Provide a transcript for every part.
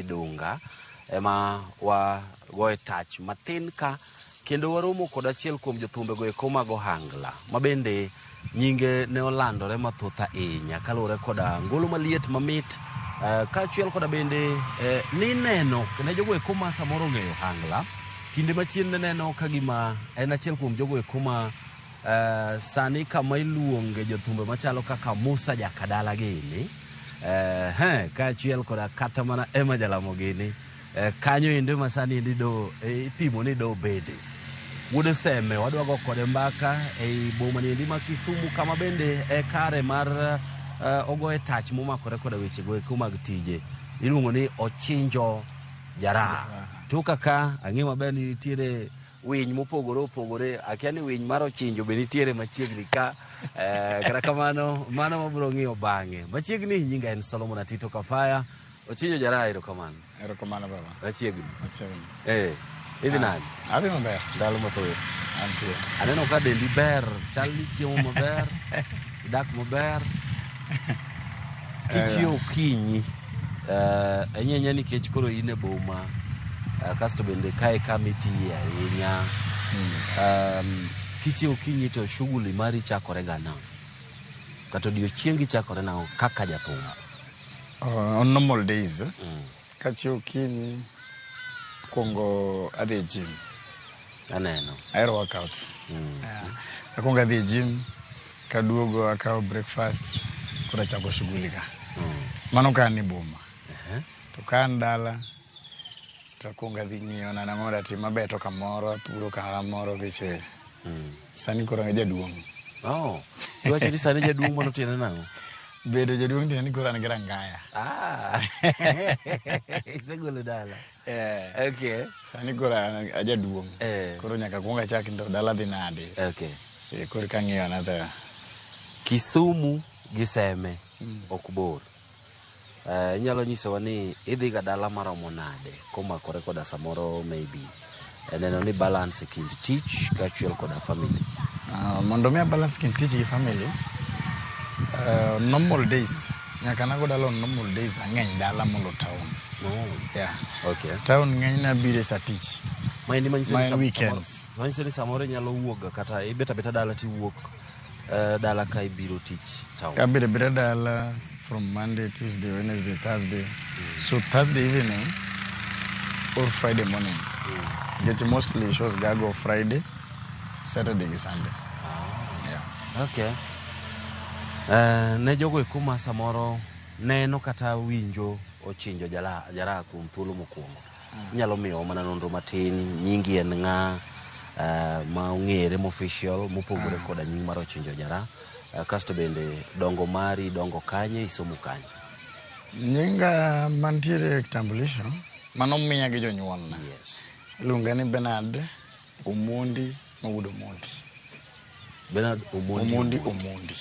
Dunga ema wagoye tach mathin ka kendo waromo kod achiel kuom jothumbe go eko mag ohangla ma bende nyinge ne olandore mathoth ahinya kaluwore koda ngolo maliet mamit kaachiel koda bende nineno ne jogo eko ma samoro ong'eyo ohangla kinde machien ne neno ka gima en achiel kuom jogo eko ma sani kama iluonge jothumbe machalo kaka Musa Jakadala gini kaachiel koda kata mana Emma Jalamo gini kanyo endo ma sani endi do ipimo ni do bede wuod Seme wadwa go kode mbaka ei boma ni endi ma Kisumu kama bende e kare mar ogoye tach momakore koda weche go eko mag tije iluongo ni Ochinjo Jaraha. To kaka ang'e maber ni nitiere winy mopogore opogore akia ni winy mar ochinjo be nitiere machiegni ka kata kamano mano wabiro ng'iyo bang'e machiegni nyinga en Solomon Atito Kafaya. Ochinjo Jaraha, erokamano. Erokamano baba. Machiegni. Machiegni. Idhi nade? Adhi maber. Ndalo mathoth. Antie. Aneno ka dendi ber, chal ni chiemo maber, idak maber. Kichiewo okinyi, ahinya nikech koro in e boma, kasto bende kae kama itiye ahinya. Kichiewo okinyi to shughuli mari chakore ga nang'o? Kata odiochiengi chakore nang'o kaka jathum? On normal days, kachiewo okinyi, akwongo adhi e gym. Aneno. Ahero workout. Akwongo adhi e gym, kaduogo akawo breakfast, koro achako shughuli ka. Mano ka an e boma. To ka an dala, to akwongo adhi ng'iyo nana mondo atim maber to kamoro, apuro kamoro weche. Sani koro an jaduong'. Oh, iwacho ni sani jaduong' mano tiende nang'o? Bedo jaduong' tiende ni koro an gi rangaya. Isegolo dala. Okay. Sani koro an ajaduong'. Koro nyaka kuong achak to dala dhi nade. Okay. Koro kang'iyo another. Kisumu gi Seme ok bor. Inyalo nyisowa ni idhi ga dala maromo nade komakore koda samoro maybe neno ni balance e kind tich kaachiel koda family. Mondo mi a balance kind tich gi family, normal days, nyaka nago dala on normal days ang'eny dala molo town. Yeah. Okay. Town ng'enyne abiro e sa tich. Maendi manyiso Ma ni en weekends. Manyiso ni samoro inyalo wuok kata ibet abeta dala tiwuok dala ka ibiro tich town. Abiro abira dala from Monday, Tuesday, Wednesday, Thursday. So Thursday evening or Friday morning. Nikech mostly shows ga go Friday, Saturday gi Sunday. Yeah. Okay. Ne jogo eko ma samoro neno kata winjo Ochinjo Jaraha kuom thuolo mokwongo. Inyalo miyowa mana nonro matin, nyingi en ng'a, ma ong'ere ma official mopogore koda nying mar Ochinjo Jaraha. Kasto bende dongo mari, dongo kanye, isomo kanye? Nyinga mantiere e kitambulisho mano miya gi jonyuolna. Yes. Iluonga ni Bernard Omondi mawuod Omondi. Bernard Omondi. Omondi Omondi.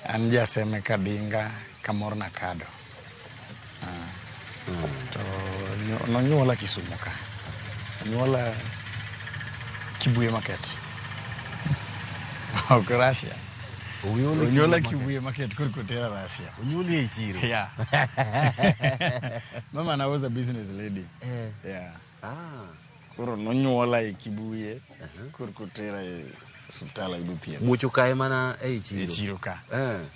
An jaseme Kadinga kamoro Nakado. To nonyuola Kisumu ka. Onyuola Kibuye Market. Ok Russia. Onyuola Kibuye Market koro kotera Russia. Onyuoli e chiro. Yeah. Mama na was a business lady. Yeah. Koro nonyuola e Kibuye, koro kotera e osiptal ayudo thieth. Muocho kae mana ei chiro. E chiro ka.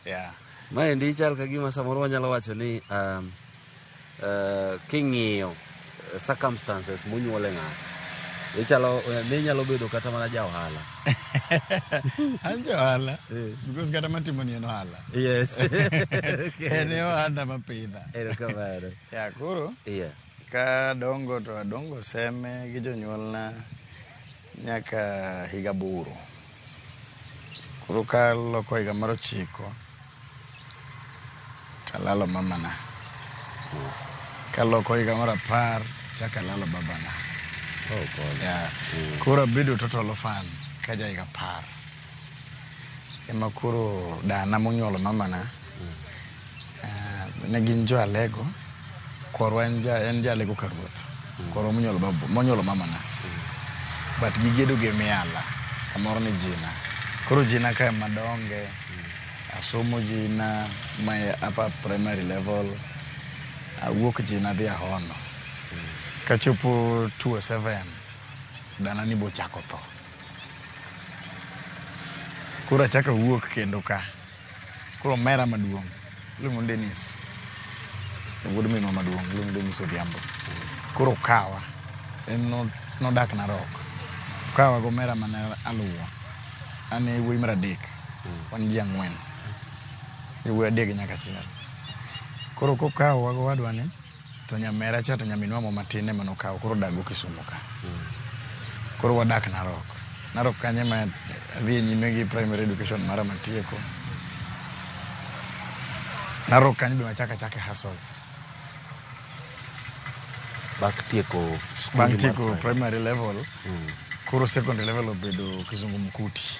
Yeah. Maendi chal ka gima samoro wanyalo wacho ni king'iyo circumstances monyuole ng'ato, ichalo ne inyalo bedo kata mana ja ohala. An ja ohala. Because kata matimo ni en ohala. Yes. En e ohanda mapidha. Erokamano. Yeah, koro Yeah. ka dongo to adongo Seme gi jonyuolna nyaka higa 8. Koro kaloko higa mar 9 talalo mamana. Kaloko higa mar 10 chako alalo babana. Oh, pole. Yeah. Koro abedo total orphan ka ja higa 10. Ema koro dana monyuolo mamana ne gin jo Alego. Korwa en ja Alego ka ruoth. Korwa monyuolo mamana. But gigedo gi Miala kamoro ni Jina. Koro Jina ka ema donge. Asomo Jina my upper primary level. Awuok Gina adhi Ahono. Kachopo 207, dana ni bochako tho. Koro achako awuok kendo ka. Koro omera maduong' iluongo ni Dennis. Wuod minwa maduong' iluongo ni Dennis Odhiambo. Koro okawa. En nodak Narok. Okawa gomera mane aluwo. An e wuoyi mar adek. Wan ji ang'wen. Yawuoyi adek gi nyako achiel. Koro kokawowa gowadwa ni, to nyamera cha to nyaminwa mo matin ema nokawo koro odak go Kisumu ka. Koro wadak Narok. Narok kanyo ema adhi nyime gi primary education mara matieko. Narok kanyo be wachako achaka hustle. Bak tieko skul Bang' tieko primary level, koro secondary level obedo kizungumkuti.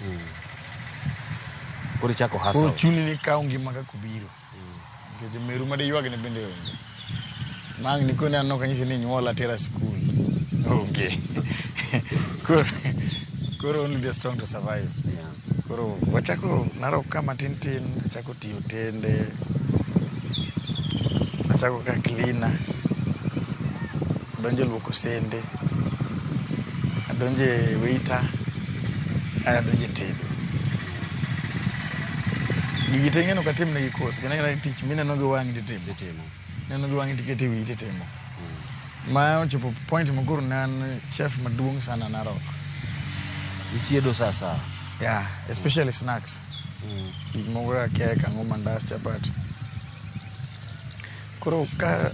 Koro ichako Koro hustle. chuni ni ikaw ngima kaka obiro. Nikech meru ma diywag ne bende onge. Ma ang' nikoni an ok anyisi ni nyuola tera skul. Onge. Koro, koro only the strong to survive. Yeah. Koro wachako Narok ka matin tin, achako tiyo tende, achako ka cleaner, adonjo e luoko sende, adonjo e waiter, ae adonjo e tedo. Gigi te ing'e ok atim negi course, gin agina tich mineno gi wang'i titimo. Itimo. Ineno gi wang'i tikete e wiyi titimo. Ma ochopo point ma koro ne an chef maduong' sana Narok. Ichiedo sa sawa. Yeah, especially snacks. Gik moko kaka kek, ang'o, mandas, chapat. Koro ka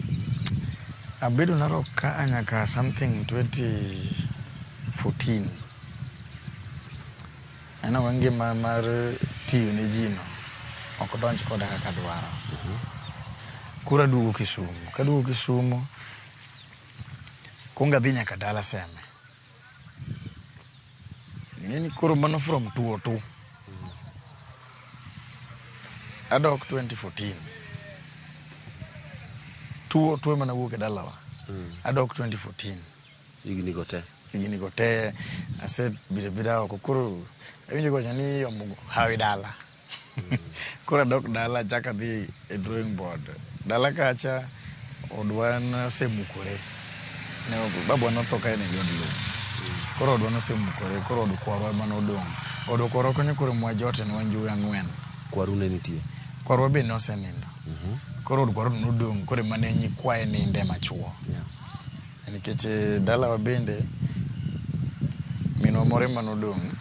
abedo Narok ka nyaka something 2014. Aneno ka ngima mar tiyo ne ji no ok donj koda kaka adwaro. Koro aduogo Kisumu. Kaduogo Kisumu, kuongo adhi nyaka dala Seme. Ing'eni koro mano from 202. Adok 2014. 202 ema nawuok e dalawa. Adok 2014. Higni go te. Higni go te asebiro abira oko koro awinjo kiwacho ni iomo hawi dala. Koro adok dala achako adhi e drawing board. Dala kacha odwa nosemukore. Ne babwa notho ka en e od lum. Koro odwa nosemukore koro od kwarwa ema nodong'. Od kwarwa kanyo koro ema wajote ne wan jowuoyi ang'wen. Kwaru ne nitie. Kwarwa be nosenindo. Koro od kwarwa to nodong' koro ema ne nyikwaye ninde machuo. Yeah. Nikech dalawa bende minwa moro ema nodong'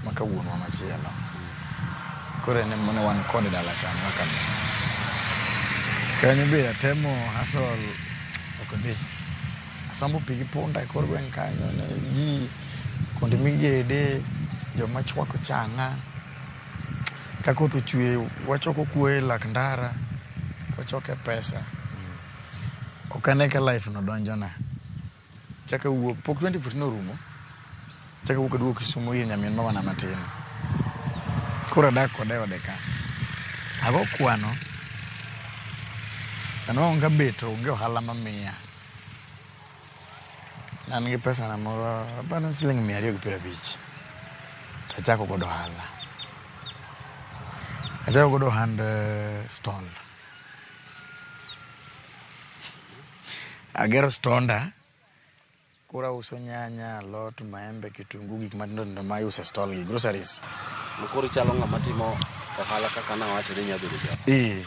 maka wuonwa machielo. Koro en ema ne wan kode dala kanyo kaka min. Kanyo be atemo hustle ok dhi. Asombo pi gi punda e kor gweng' kanyo ne ji kuonde migede, joma chwako chang'a. Ka koth ochwe wachoko kuoyo e lak ndara, wachoke pesa. Ok ane ka life no donjona. Chako awuok, pok 2014 orumo, chako awuok aduogo Kisumu ir nyamin mamana matin. Koro adak kode e ode ka. Ago kwano, anwang'o ka bet onge ohala mamiya. Ne an gi pesa na moro, aparo ni siling 250. To achako godo ohala. Achako godo ohand stall. Agero stonda, koro auso nyanya, alot, maembe, kitungu, gik matindo tindo ma iuso e stall gi, groceries. Ma koro ichalo ng'ama timo ohala kaka nawacho ni inya bedo ja. Ee,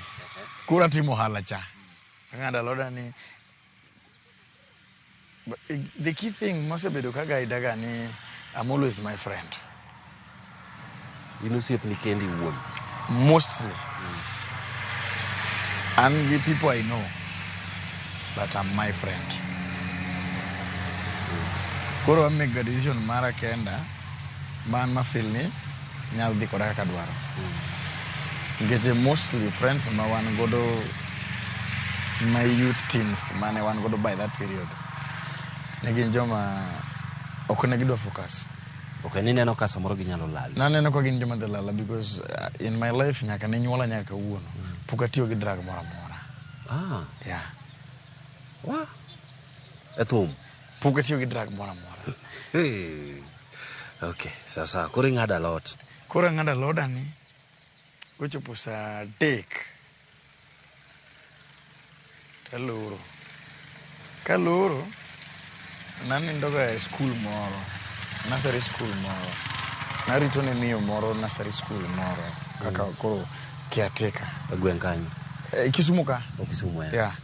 koro atimo ohala cha. Ang'ado aloda ni the key thing mosebedo ka guide ga ni I'm always my friend. In osiepni kendi iwuon. Mostly. An gi people I know, but I'm my friend. Koro a make a decision mara kenda, ma an ma feel ni nyalo dhi koda kaka adwaro. Nikech mostly friends ma wan godo my youth teens mane wan godo by that period, ne gin joma ok ne gidwa focus. Ok ni ineno ka samoro ginyalo lali. Naneno ka gin joma dhi lala because in my life nyaka ne nyuola nyaka kawuono, pok atiyo gi drug moro amora. Ah. Yeah. Wa. E thum. Pok atiyo gi drug moro amora. Hey. Okay, sawa sawa. Koro ing'ado alot. Koro ang'ado aloda ni, kochopo saa 3 Taloro. Kaloro, nanindoga e skul moro, nursery school moro. Narito ne miyo moro nursery school moro kaka koro caretaker. E gweng' kanyo. E, Kisumu ka. O Kisumu eh. Yeah.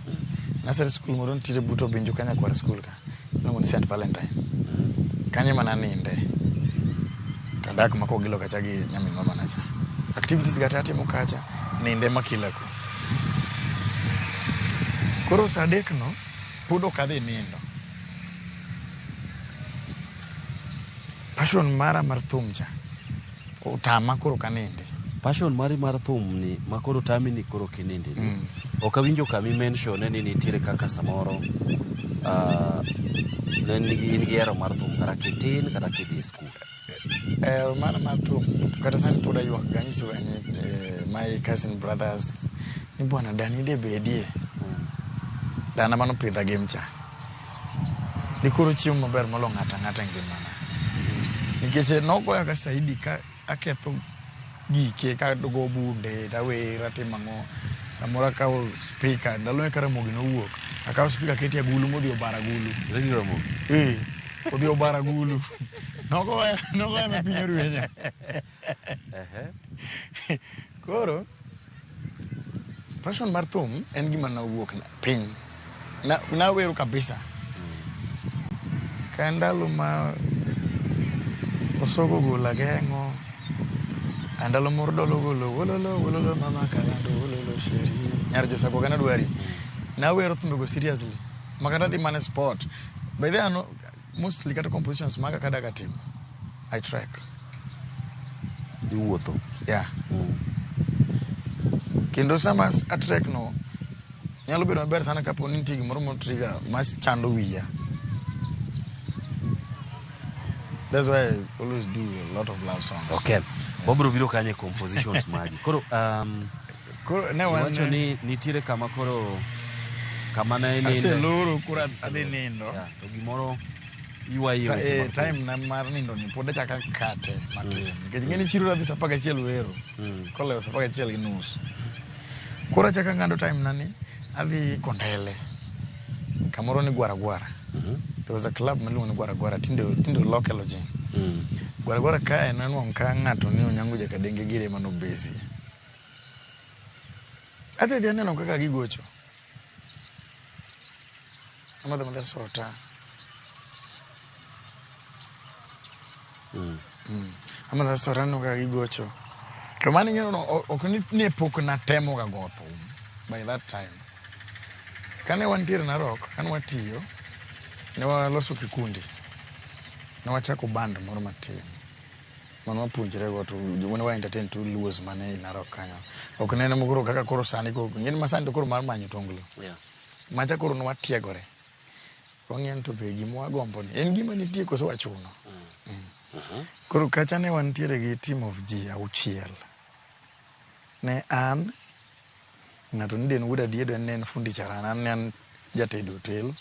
Nursery school moro nitiere but Obinju ka nyakwar school ka. Iluongo ni St. Valentine. Kanyo ema naninde. Tadak ma kogilo kacha gi nyamin mama na cha. Activities ga te atimo kacha, ninde ma kila ku. Koro saa adek no, pod ok adhi nindo. Passion mara mar thum cha otama koro ok anindi. Passion mari mar thum ni ma koro tami ni koro ok inindi ni. Ok awinjo kama i mention ni nitiere kaka samoro ne in gi hero mar thum kata kitin kata kidhi e skul. Hero mara mar thum kata sani pod aywak ga anyiso ga my cousin brothers ni bwana dani de bedie. Dana mano pidha gem cha. Ni koro chiemo maber molo ng'ato ang'ata e ngimana. Nikech nogoya ga saidi ka aketho gike ka go bunde tawer atimo ang'o. Samoro akawo speaker ndalo eka Ramogi nowuok. Akawo speaker aketie agulu modhi obaro agulu. Radio Ramogi. Eh, odhi obaro agulu. Nogoya nogoya ma piny orwenya. Koro passion mar thum en gima nowuok piny. Nawero kabisa. Ka ndalo ma Osogo golo ageng'o, ndalo moro dolo golo wololo wololo mama kalando wololo sheri. Nyar Josako kana dwari. Nawero thumbego seriously. Makata dhi mana sport. By the way, mostly kata compositions maga kadaga timo. I trek. Iwuotho. Yeah. Kendo sama a trek no nyalo bedo maber sana kapo ni nitie gimoro mo trigger ma chando wiya. That's why I always do a lot of love songs. Okay. Wabiro biro kanyo e compositions magi. Koro Koro ne wan iwacho ni nitiere kama koro kama ne ininde. Aseloro koro adhi nindo. Yeah, to gimoro ywayi e weche mag thum. Time na mar nindo ni pod achako akate matin. Nikech ing'e ni chiro adhi saa apar gachiel wero. Kolewo saa apar gachiel gi nus. Koro achako ang'ado time na ni adhi Kondele. Kamoro ni Gwara Gwara. There was a club miluongo ni Gwara Gwara tinde tinde oloke lodging. Gwara Gwara kae nanwang'o ka ng'ato ni Onyango Jakadenge gire ema nobesi. Adhi adhi aneno kaka gigocho. Amadho amadha soda. Amadho soda aneno kaka gigocho. To mano ing'eyo no ok ni ne pok natemo ga go thum by that time. Kane wantiere Narok, kane watiyo, ne waloso kikundi. Ne wachako band moro matin. Mane wapuonjre go to ne wa entertain to Luos mane Narok kanyo. Ok nene mokoro kaka koro sani koro ing'eni ma sani to koro mar manyo tonglo. Yeah. Macha koro ne watiegore. Wang'iyo ni to be gima wagombo ni en gima nitie koso wachuno. Koro kacha ne wantiere gi team of ji auchiel. Ne an, ng'ato ni Den Wuod Adiedo en ne en fundi charan, an ne an jatedo hotel.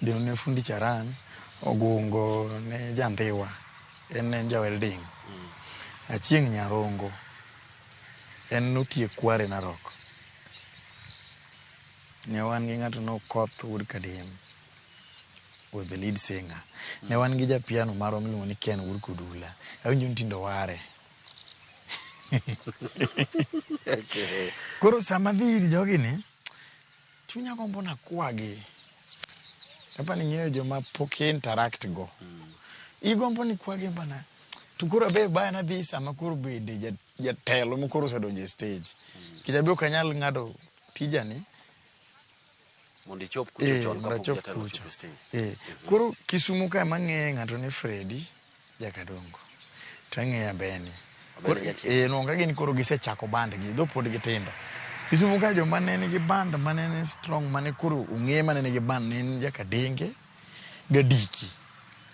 Den ne fundi charan, Ogungo ne jandhiwa, en ne en ja welding. Achieng' Nyarongo, en notiyo kware Narok. Ne wan gi ng'ato no Koth Wuod Kadem, was the lead singer. Ne wan gi japiano marwa miluongo ni Ken Wuod Kudula. Awinjo ni tinde oware. Okay. Koro sama adhi ir jogi ni, chunya gombo nakwagi. Apa ni ng'eyo joma pok interact go. Igombo ni kwagi bana. To koro abe baya nadhi sama koro bede jatelo ma koro osedonjo e stage. Nikech abe ok anyal ng'ado tija ni. Mondo ichop kucho chon mondo kapok achop jatelo kucho. ochopo e stage. Koro Kisumu ka ema ang'eye ng'ato ni Freddy Jakadongo. To ang'eyo Abeni. Abeni Jachien. Nwang' ka gin koro gisechako band gi, though pod gitindo. Kisumu ka joma ne nigi band mane ni strong mane koro ong'e mane nigi band ne en Jakadenge Gadiki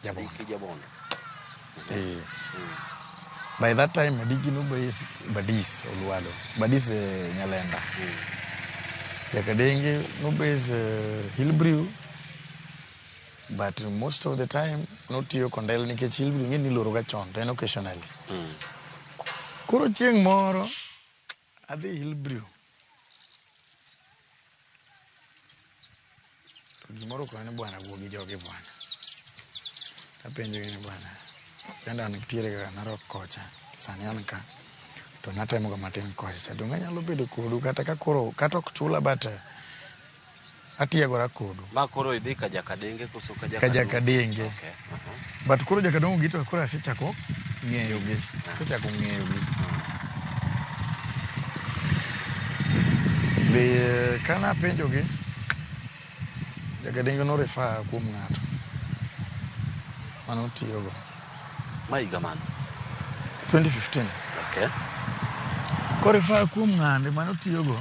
Jabondo. Adiki Jabondo. By that time Adiki nobase Badis Olwalo. Badis Nyalenda. Jakadenge nobase Hillbrew. But most of the time notiyo Kondele nikech Hillbrew ing'e ni iloro ga chon to en occasionally. Koro chieng' moro adhi Hillbrew. To gimoro okona ni bwana wuo gi jogi bwana. Tapenjogi ni bwana, yande an nitiere ga Narok kocha, sani an ka. To natemo ga matin kocha cha. Donge anyalo bedo kodu kata ka koro kata ok chula but atiegora kodu. Ma koro idhi ka Jakadenge koso ka Ka Jakadenge. Okay. But koro Jakadongo gi to koro asechako ng'eyo gi. Asechako ng'eyo gi. Be kana apenjo gi, Jakadenge no refer kuom ng'ato manotiyogo. Ma higa mane? 2015. Okay. Ko refer kuom ng'ande manotiyogo,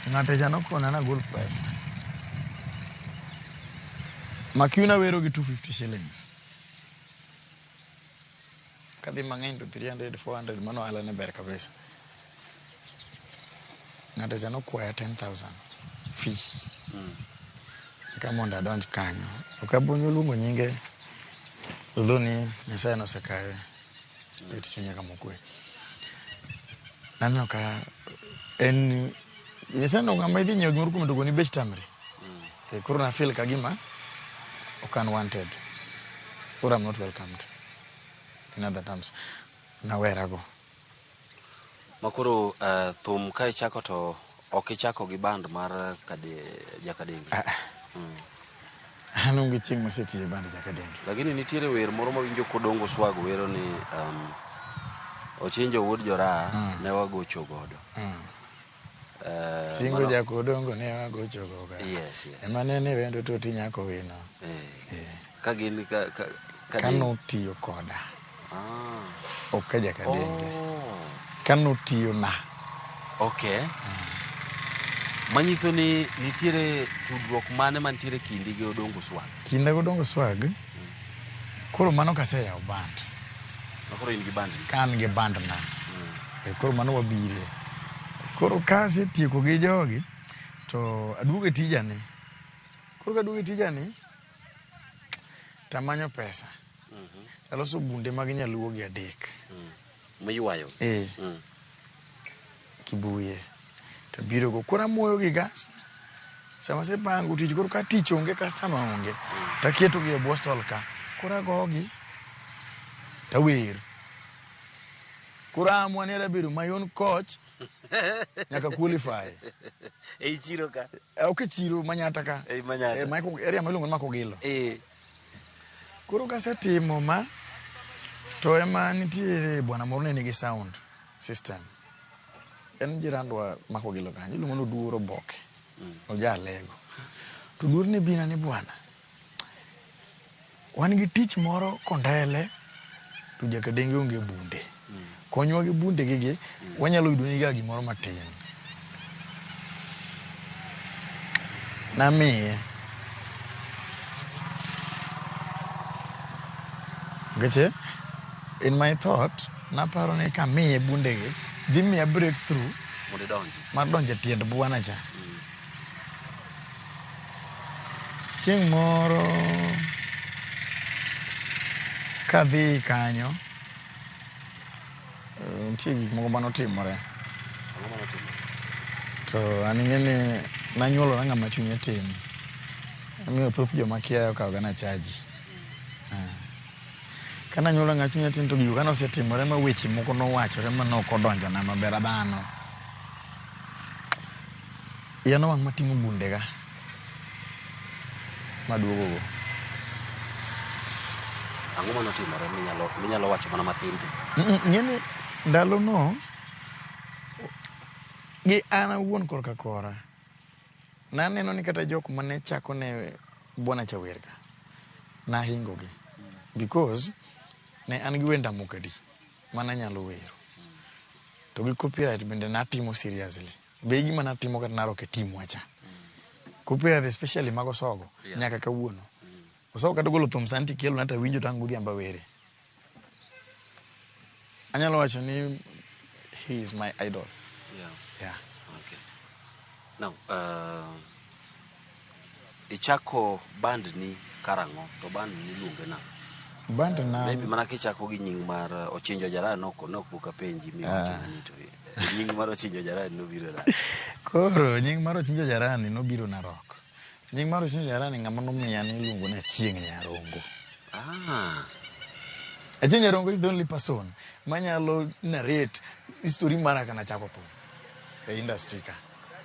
ng'ate cha nokona nagol pesa. Makiu nawero gi 250 shillings. Kadhi mang'eny to 300, 400 mano ohala ne ber kabisa. Ng'ato cha nokwaya 10,000 fee. Eka mondo adonj kanyo. Ok abonyo luongo nyinge although ni Nyasaye nosekawe. Ket chunye kama okwe. Naneno ka en Nyasaye no ng'ama idhi nyiewo gimoro kuome to ogoni bech tamri. Koro na feel ka gima ok an wanted. Or I'm not welcomed. In other terms, nawerago. Ma koro thum ka ichako to ok ichako gi band mar Jakadenge? An onge chieng' masetiyo e band Jakadenge. Lakini nitiere wer moro mawinjo Kodongo Swag wero ni Ochinjo wuod Joraa ne wagocho godo. Singo Jakodongo ne wagocho goga. Yes, yes. Ema nene wendo to ti nyako wino. Ka gin ka Kanotiyo koda. Ok ka Jakadenge. Kanotiyo na. Okay. Manyiso ni nitiere tudruok mane mantiere kindi gi Odongo Swag? Kinda gi Odongo Swag, koro mano kaseyawo band. Ma koro in gi band ni? Ka an gi band na. Koro mano wabire. Koro kasetieko gi jogi, to aduogo e tija ni. Koro kaduogo e tija ni, tamanyo pesa. Aloso bunde mag nyaluo gi adek. Miywayo? Kibuye. Tabiro go. Koro amoyo gi gas. Sama asepango tich, koro ka tich onge, customer onge, taketo gi e bwo stall ka. Koro agogi, tawer. Koro amua ni adwa bedo my own coach, nyaka qualify. Ei chiro ka? Ok e chiro, Manyata ka. Ei Manyata. Area miluongo ni Makogilo. Koro kasetimo ma, to ema nitiere bwana moro ne nigi sound system. En jirandwa Makogilo kanyo, iluongo ni Oduor Oboke. Ojalego. To Oduor ne bina ni bwana, wan gi tich moro Kondele, to Jakadenge onge bunde. Konywa gi bunde gigi, wanyalo yudo ni ga gimoro matin. Namiye. Nikech in my thought, naparo ni kamiye bundegi, dhi miya breakthrough Mondo idonji. mar donjo e tiend bwana cha. Chieng' moro kadhi kanyo, nitie gik moko manotimore. Ang'o manotimore? To an ing'e ni nanyuolora ng'ama chunye tin. Omiyo thoth joma kia okawo ga na chaji. Kana nyuolora ng'ama chunye tin to gigo kane osetimore ma weche moko nowachore ma nok odonjona maber dhano. Iya nowang' mating'o bundega maduogo go. Ang'o manotimore minyalo wacho mana mathin tu? Ing'e ni ndalono gi an awuon korka kora, naneno ni kata jok mane chako ne bwana cha wer ka, nahingo gi. Because ne an gi wenda moko adi mananyalo wero. To gi copyright bende natimo seriously. Be gima natimo kata Narok e team wa cha. Copyright especially mag Osogo, nyaka kawuono. Osogo kata ogolo thum sani tikelo na tawinjo to ang' godhiambo awere. Anyalo wacho ni he is my idol. Yeah. Okay. Now, ichako band ni karang'o to band ni iluonge nang'o? Band na Maybe mana kichako gi nying mar Ochinjo Jarani nok pok apenji miwacho ni to nying mar Ochinjo Jarani nobiro nade? Koro nying mar Ochinjo Jarani nobiro Narok. Nying mar Ochinjo Jara ni ng'ama nomiya ni iluongo ni Achieng' Nyarongo. Achieng' Nyarongo is the only person manyalo narrate history mara kana chako thum e industry ka.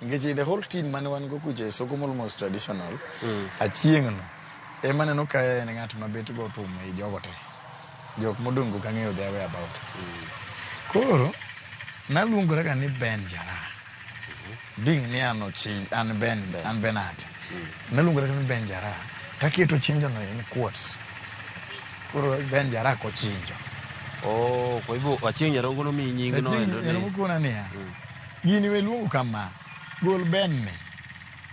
Nikech the whole team mane wan go kucha e Soko Almost Traditional, Achieng' no ema neno ka en ng'at mabet go thum ei jogo te. Jok modong' go kang'eyo their way about. Koro naluongora ga ni Ben Jara. Being ni an ochi, an Ben, an Bernard. Naluongora ni Ben Jara. Taketo chinjo no in quotes. Koro Ben Jara kochinjo. Oh, kwa hivyo Achieng' Nyarongo nomiyi nying no endo ni. Nyarongo kona niya. Gini we luongo kama. Gol Ben ni.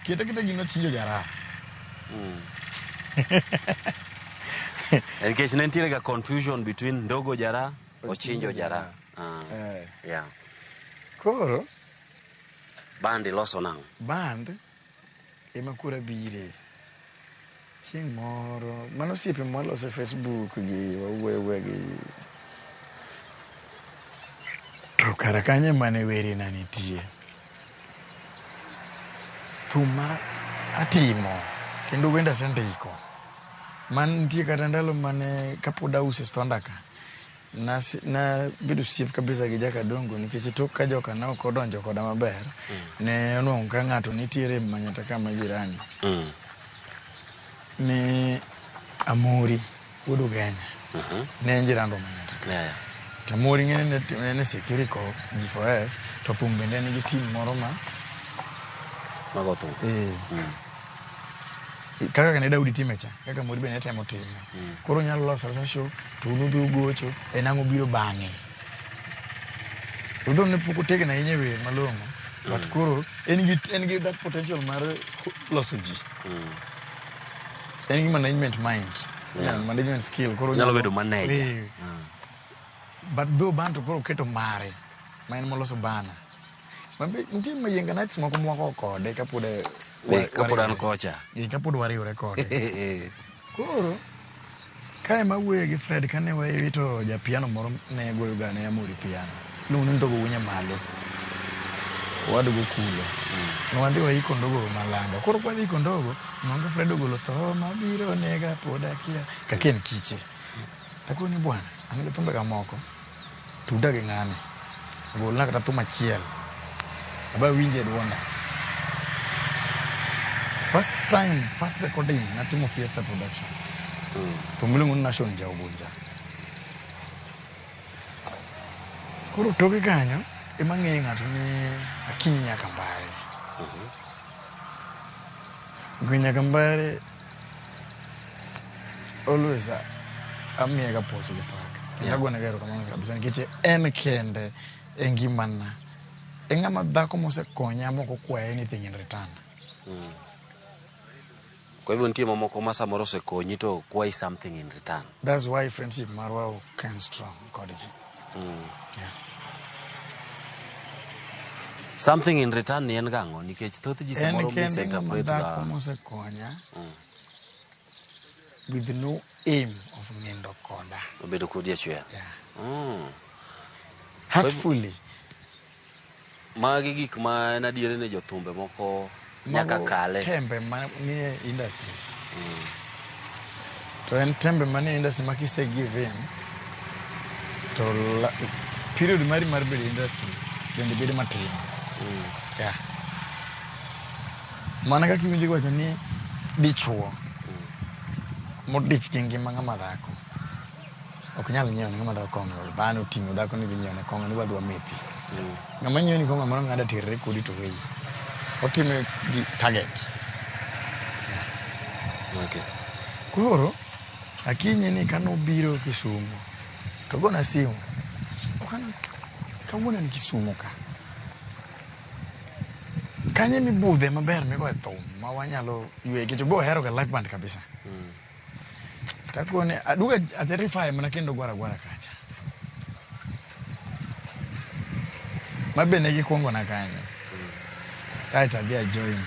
Keta keta gino chinjo Jara. Nikech ne nitiere ga confusion between Ndogo Jara, Ochinjo Jara. Yeah. Koro Band iloso nang'o? Band ema koro abire. Chieng' moro mano osiepe mwaloso e Facebook gi wawuoyo wuoya gi to kara kanyo ema ne werena nitie. Thum ma atimo kendo wende asendiko. Man nitie kata ndalo mane kapod auso stonda ka nabedo osiep kabisa gi Jakadongo nikech tok ka joka ne ok odonjo koda maber, ne onwang'o ka ng'ato nitiere Manyata ka ma jirani. Ni Amori wuod Ugenya. Ne en jirandwa Manyata ka. To Amori ng'eni ne en e Securicom G4S to thum bende nigi team moro ma Mago thum. Kaka ne Daudi time cha, kaka Amori be ne temo time. Koro onyalo loso alosa show to un udhi ugocho en ang'o biro bang'e. Although ne pok otegno ahinya e wer malong'o, but koro en gi that potential mar loso ji. En gi management mind. Management skill. Koro Nyalo bedo manager. But though band to koro oketo mare, ma en moloso bana. Mabe nitie Mayienga Nights moko mwako kode kapod Kapod an kocha. Kapod wariwore kode. Koro kae ma wuoye gi Fred kane wawito ja piano moro ne goyo ga ne Amori piano. Iluongo ni Ndogo Wunya Malo. Owadgo Kulo. Ne wadhi waiko Ndogo Malando. Koro kwadhi iko Ndogo, nwang'o Fred ogolo tho mabiro nega pod akia. Kaka en kiche. Takoni bwana, an gi thumbe ga moko. Tuda gi ng'ane. Golna kata thum achiel. Aba winje duonda. First time, first recording, natimo Fiesta Production. Thum miluongo ni Nation Jaogunja. Koro toke kanyo, ema ng'eyo ng'ato ni Akinyi Nyakambare. Akinyi Nyakambare always amiye ga puoch gi pak. Kendo agone ga erokamano kabisa nikech en kende e ngimana. E ng'ama dhako mosekonya mok okwaya anything in return. Kwa hivyo nitie mamoko ma samoro osekonyi to kwayi something in return. That's why friendship marwa ok en strong kodgi. Yeah. Something in return ni en gang'o? Nikech thoth ji En samoro kende ng'ama misinterpret dhako ga. mosekonya with no aim of nindo koda. Obedo kodi achiel. Yeah. Heartfully. Magi gik ma en adieri ni jothumbe moko nyaka Mago kale. tembe manie industry. To en tembe manie industry ma kise give in to period mari mar bedo e industry bende bedo matin. Yeah. Mana kaka iwinjo iwacho ni dichuo modich gi ngima ng'ama dhako ok nyal nyiewo ne ng'ama dhako kong'o. Bana oting'o dhako ni dhi nyiewo ne kong'o ni wadhi wamethi. Ng'ama nyiewo ni kong'o mano ng'ada terre kodi to weyi. Otime gi target. Koro Akinyi ni kanobiro Kisumu to gona simu. Okana kawuono en Kisumu ka. Kanye mibudhe maber migoye thum ma wanyalo ywe nikech be ohero ga live band kabisa. Takone aduga aterify mana kendo gwara gwara kacha. Ma be ne gikwongo na kanyo. Kaeto adhi a join.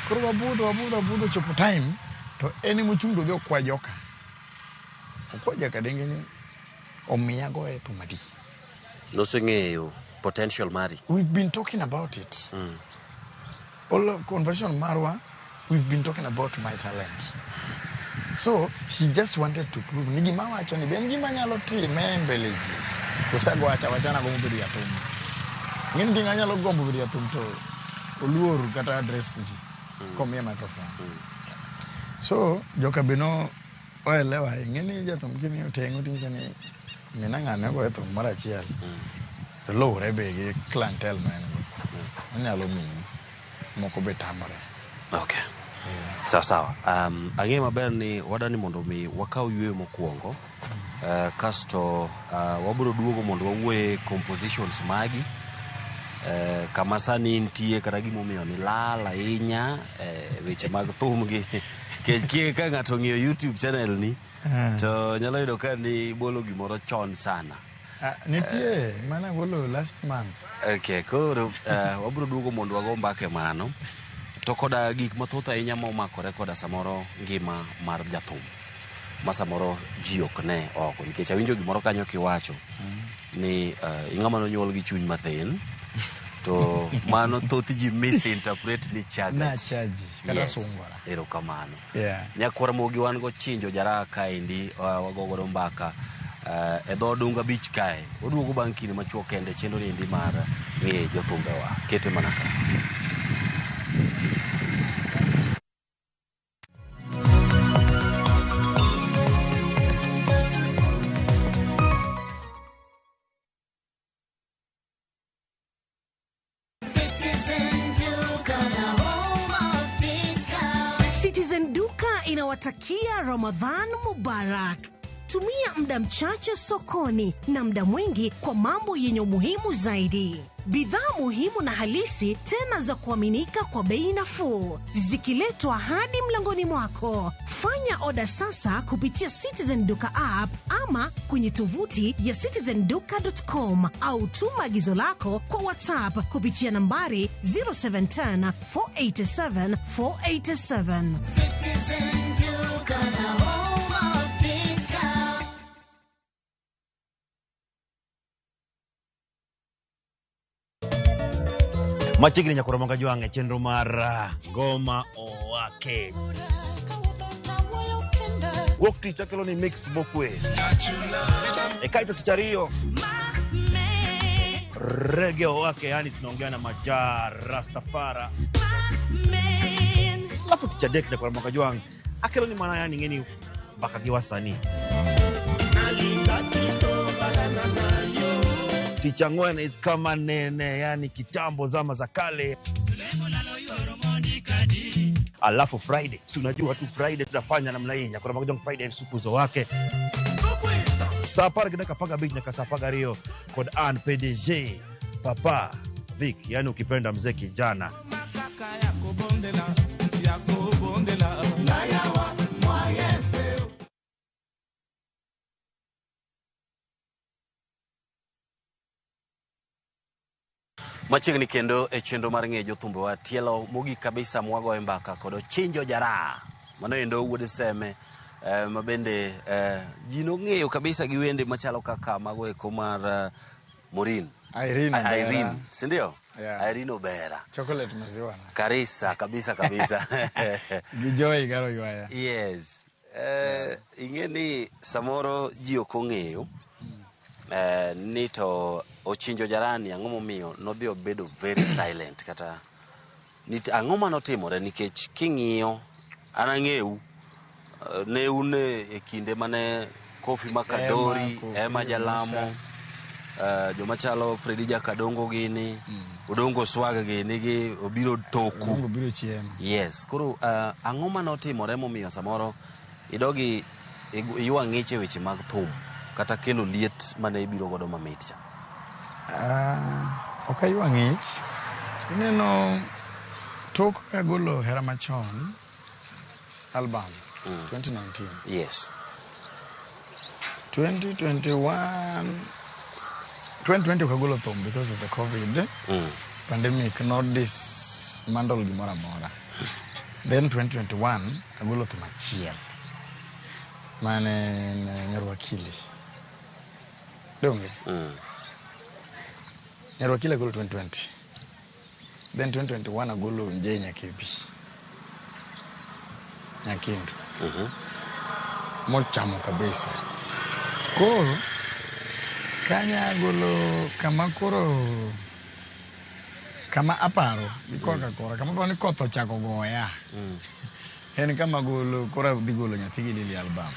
Koro wabudho wabudho wabudho chopo time to en emochung' to odhi okwa joka. Okwa jakadenge ni omiya goye thum adi. Noseng'eyo potential mari. We've been talking about it. All conversation marwa We've been talking about my talent. So she just wanted to prove ni gima awacho ni be en gima anyalo time e mbele ji. Koso ago acha wachana agombo bedo jathum. Ng'eni nitie ng'ama nyalo gombo bedo jathum to oluor kata address ji komiye microphone. So joka be no oelewa ahinya. Ing'e ni jathum kimiyo teng'o tinyise ni mina ng'ane ogoyo thum moro achiel. To luwre be gi clientele ma en go. Onyalo miyi. Moko be tamore. Okay. Sawa sawa. Ang'eyo maber ni wadwani mondo mi wakaw yueyo mokwongo. Kasto wabiro duogo mondo wawuoye compositions magi. Kama sani intie kata gimomiyo nilal ahinya weche mag thum gi. Nikech ka ng'ato ong'iyo YouTube channel ni to nyalo yudo ka ni ibolo gimoro chon sana. Nitie mana golo last month. Okay, koro wabiro duogo mondo wago mbaka e mano. To koda gik mathoth ahinya momakore koda samoro ngima mar jathum ma samoro ji ok ne oko nikech awinjo gimoro kanyo kiwacho ni ing'ama nonyuol gi chuny mathin to mano thoth ji misinterpret ni chaga ji. Nachaji kata Yes. sungora. Erokamano. Yeah. Nyakwar Ramogi wan go Chinjo Jaraha kaendi wago godo mbaka e dho Dunga Beach kae. Waduogo bang' kinde machuok kende chenro niendi mar ng'e jothumbewa. Kete mana ka. Citizen Duka, the home of discount. Citizen Duka inawatakia Ramadhan Mubarak. Tumia muda mchache sokoni na muda mwingi kwa mambo yenye umuhimu zaidi. Bidhaa muhimu na halisi tena za kuaminika kwa bei nafuu, zikiletwa hadi mlangoni mwako. Fanya oda sasa kupitia Citizen Duka app ama kwenye tovuti ya citizenduka.com au tuma agizo lako kwa WhatsApp kupitia nambari 0710 487 487. Citizen Duka, the home of discount. Machiegni nyakoro manga jwang' e chenro mar Ngoma Owake. Wuok tich akelo ni mix mokwe. E kaeto tich ariyo rege owake, yani tunaongea na majaa Rastafara. Alafu tich adek nyakoro manga jwang' akelo ni mana yani ng'eni mbaka gi wasanii. Tich ang'wen is kama nene, yani kitambo zama za kale. Alafu Friday, si unajua tu Friday tutafanya namna hii nyakoro manga jwang' Friday supuzo wake saa apar gi dakika apar gabich nyaka saa apar gariyo kod an PDG Papa Vic, yani ukipenda mzee kijana. Machiegni kendo e chenro mar ng'e jothumbewa tielo mogik kabisa mwagoye mbaka kod Ochinjo Jaraha. Mano endo wuod Seme ma bende ji nong'eyo kabisa gi wende machalo kaka mago eko mar Maureen. Irene Obera. Irene, si ndio? Yeah. Irene Obera. Chocolate maziwa na. Karisa kabisa kabisa. Gi Joy garo ywaya. Yes. Ing'e ni samoro ji ok ong'eyo ni to Ochinjo Jarani ang'o momiyo nodhi obedo very silent kata ang'o manotimore nikech king'iyo an ang'eu ne un e kinde mane Kofi Makadori, Emma, Kofi, Emma Jalamo, joma chalo Fredi Jakadongo gini, Odongo Swag gini gi obiro toku. Odongo biro chien. Yes, koro ang'o manotimore momiyo samoro idogi iywa ng'ich e weche mag thum kata kelo liet mane ibiro godo mamit cha? Ok aywa ng'ich. Ineno tok kagolo Hera Machon album 2019. Yes. 2021 2020 ok agolo thum because of the COVID pandemic no dismantle gimoro amora. Then 2021 agolo thum achiel mane en Nyarwakili. Donge? Nyarwakili agolo 2020. Then 2021 agolo Njei Nyakebi. Nyakindu. Mochamo kabisa. Koro kanya golo kama koro kama aparo gi korka kora kama aparo ni koth ochako goya. En kama golo koro adhi golo nyathi gi Lily album.